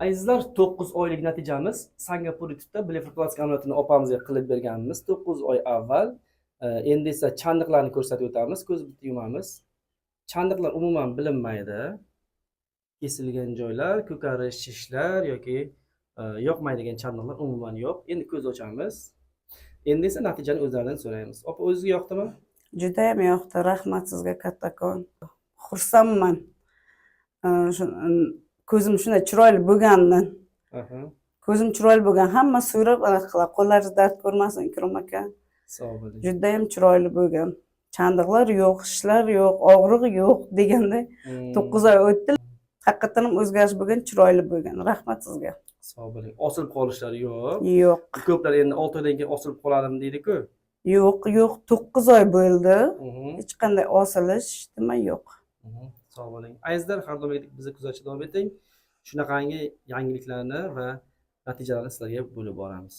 Azizlar, 9 oylik natijamiz. Singapur tibda blefaroplastika amaliyotini opamizga qilib berganmiz 9 oy avval. Endi esa chandiqlarni ko'rsatib o'tamiz. Ko'z bitta yumamiz. Chandiqlar umuman bilinmaydi. Kesilgan joylar, ko'karish, shishlar yoki yoqmaydigan chandiqlar umuman yo'q. Endi ko'z ochamiz. Endi esa natijani o'zlaridan so'raymiz. Opa, o'zizga yoqdimi? Judayam yoqdi, rahmat sizga kattakon, xursandman. Ko'zim shunday chiroyli bo'lganidan. Ko'zim chiroyli bo'lgan, hamma so'rab anaqa qiladi. Qo'llaringiz dard ko'rmasin, Ikrom aka. Sog' bo'ling. Judayam chiroyli bo'lgan, chandiqlar yo'q, shishlar yo'q, og'riq yo'q deganday. 9 oy o'tdi, haqiqatdan ham o'zgarish bo'lgan, chiroyli bo'lgan. Rahmat sizga. Sog' bo'ling. Osilib qolishlari yo'q. Yo'q. Ko'plar endi 6 oydan keyin osilib qoladim deydi-ku. Yo'q, 9 oy bo'ldi, hech qanday osilish nima yo'q. Sog' bo'ling. Azizlar, har doimgidek bizni kuzatishda davom eting. Shunaqangi yangiliklarni va natijalarni sizlarga bo'lib boramiz.